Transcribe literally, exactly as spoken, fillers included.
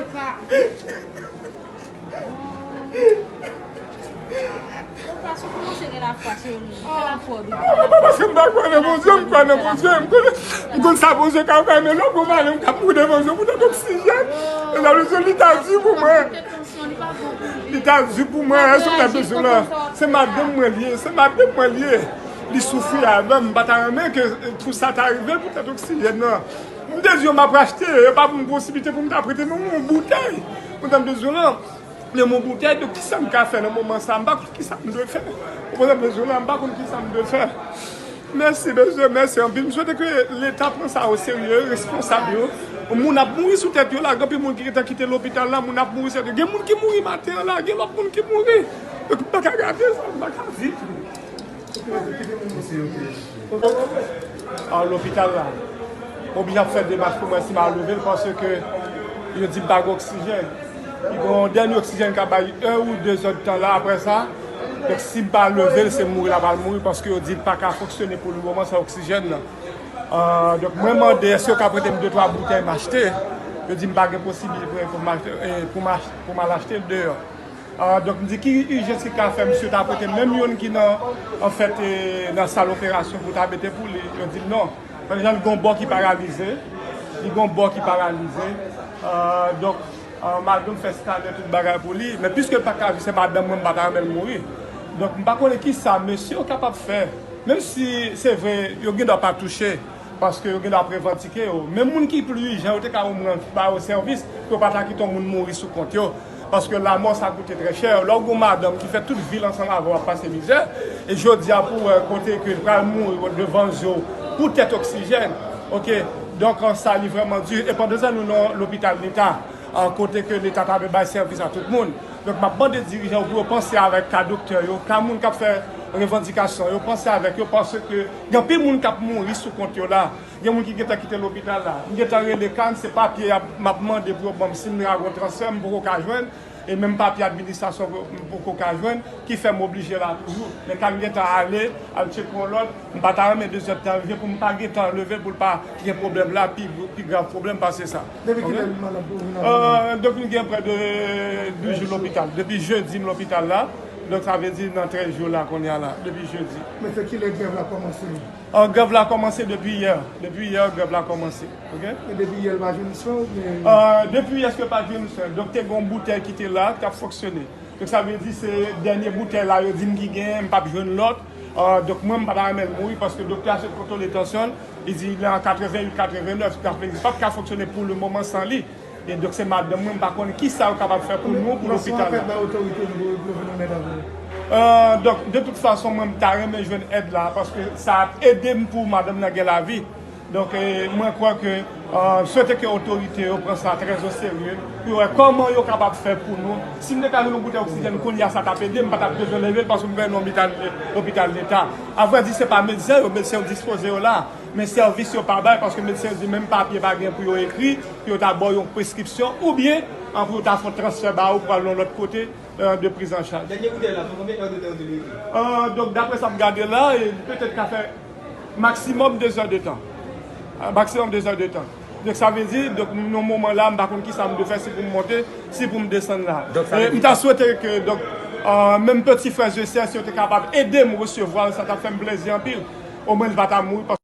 Ou pa sou kòmanse gen lafwa, cheri. Fè lafwa, bebe. Paske m pa kwè nan Bondye, m kwè nan Bondye, m konn, m konn sa Bondye ka fè, men lè w gon malè, m ka mouri devan Bondye pou tèt oksijèn. E sa vle di, li ta di pou mwen. Li ta di pou mwen, èske w ta bezwen lan? Se madanm mwen li ye, se madanm mwen li ye. Li soufri avè m, m pa ta renmen ke pou sa ta rive pou tèt oksijèn nan. M te di yo m ap achte, yo pa ban m posiblite pou m ta prete menm yon boutèy. Mwen ta bezwen lan, menm yon boutèy, donk kisa m ka fè nan moman sa? M pa konn kisa m dwe fè. Ou konprann bezwen lan, m pa konn kisa m dwe fè. Mèsi, bezwen, mèsi anpil. M swete ke Leta pran sa o serye, responsab yo. Moun ap mouri sou tèt yo la, gen anpil moun ki gentan kite lopital la, moun ap mouri sou tèt yo. Gen moun ki mouri maten an la, gen lòt moun ki mouri. Donk, m pa ka gade sa, m pa ka viv. An lopital la. M oblije ap fè demach pou mwen si m a leve l, paske yo di m pa gen oksijèn. Li gen yon dènye oksijèn k ap bay en ou de zè d tan la, apre sa, donk, si m pa leve l, se mouri l ap al mouri, paske yo di l pa ka fonksyone pou le moman san oksijèn nan. Ah, donk, mwen mande èske yo ka prete m de twa boutèy m achte. Yo di m pa gen posiblite pou m achte, eh, pou m ach-, pou m al achte l deyò. Ah, donk, m di ki ijans ki ka fè misye ta prete menm youn ki nan, anfèt, eh, nan sal operasyon pou ta mete pou li. Yo di m non. Pandan l gon bò ki paralize, li gon bò ki paralize. Ah, donk, ah, madanm fè skanè tout bagay pou li. Men piske l pa ka viv, se madanm mwen, m pa ta renmen l mouri. Donk, m pa konnen kisa mesye yo kapab fè. Menm si se vre, yo gen dwa pa touche, paske yo gen dwa ap revandike yo. Men moun ki pli ijan, yo te ka omwen ba yo sèvis, pou yo pa ta kite yon moun mouri sou kont yo. Paske lanmò sa koute trè chè. Lè w gen yon madanm ki fè tout vi l ansanm avè w ap pase mizè, e jodi a pou w wè kote ke l pral mouri devan zye w poutèt oksijèn, oke? Donk, sa li vrèman di. E pandan sa, nou nan lopital Leta, ah, kote ke Leta ta dwe bay sèvis a tout moun. Donk, m ap mande dirijan yo pou yo panse avèk ka doktè yo, ka moun k ap fè revandikasyon yo, panse avèk yo, paske gen anpil moun k ap mouri sou kont yo la. Gen moun ki gentan kite lopital la. M gentan rele CARN, se papye y ap, m ap mande pou yo ban m, si m ta gen yon transfè, m poko ka jwenn. E menm papye administrasyon, m poko ka jwenn, ki fè m oblije la toujou. Men CARN gentan ale, al tcheke yon lòt, m pa ta renmen de zè d tan rive pou m pa gentan leve, pou l pa gen pwoblèm la, pi, pi grav pwoblèm pase sa. Depi kilè madanm ou vin nan... Euh, donk, nou gen prè de douz jou lopital. Depi jedi, m lopital la. Donk, sa vle di nan trèz jou la, kounye a la. Depi jedi. Men se kilè grèv la kòmanse? Ah, grèv la kòmanse depi yè. Depi yè, grèv la kòmanse. Oke? E depi yè, l pa jwenn swen oubyen? Ah, depi yè, èske pa jwenn swen? Donk, te gen yon boutèy ki te la, k ap fonksyone. Donk, sa vle di se dènye boutèy la, yo di m ki genyen, m p ap jwenn lòt. Ah, donk, mwen, m pa ta renmen l mouri, paske doktè a sot kontwole tansyon l, li di li an katrevenn uit, katrevenn nèf, sa vle di li p ap ka fonksyone pou le moman san li. E donk, se madanm mwen, m pa konn kisa yo kapab fè pou nou, pou lopital la. Kòman sa w fè bay otorite nou pou yo vin an èd avè w? Euh, donk, de tout fason, mwen, m ta renmen jwenn èd la, paske sa ap ede m pou madanm nan gen lavi. Donk, eh, mwen kwè ke, euh, swete ke otorite yo pran sa trè o serye, pou yo wè kòman yo kapab fè pou nou. Si m te ka jwenn yon boutèy oksijèn kounye a, sa t ap ede m, m pa t ap bezwen leve l, paske m gen lopital, lopital Leta. Avrèdi, se pa medsen yo, medsen yo dispoze yo la. Men sèvis yo pa bay, paske medsen yo di menm papye pa gen pou yo ekri, pou yo ta ba w yon preskripsyon, oubyen, an, pou yo ta fè yon transfè ba ou pou al yon lòt kote, euh, de priz an chaj. Dènye boutèy la, fè konbyen èdtan w te leve? Euh, donk, daprè sa m gade la, e, petèt ka fè maksimòm de zè de tan. Euh, maksimòm de zè de tan. Donk, sa vle di, donk, nan moman la, m pa konn kisa m dwe fè, si pou m monte, si pou m desann la. Donk, sa vle di... E m ta swete ke, donk, euh, menm peti frè Joseph, si yo te kapab ede m resevwa l, sa t ap fè m plezi anpil. Omwen, li pa ta mouri, paske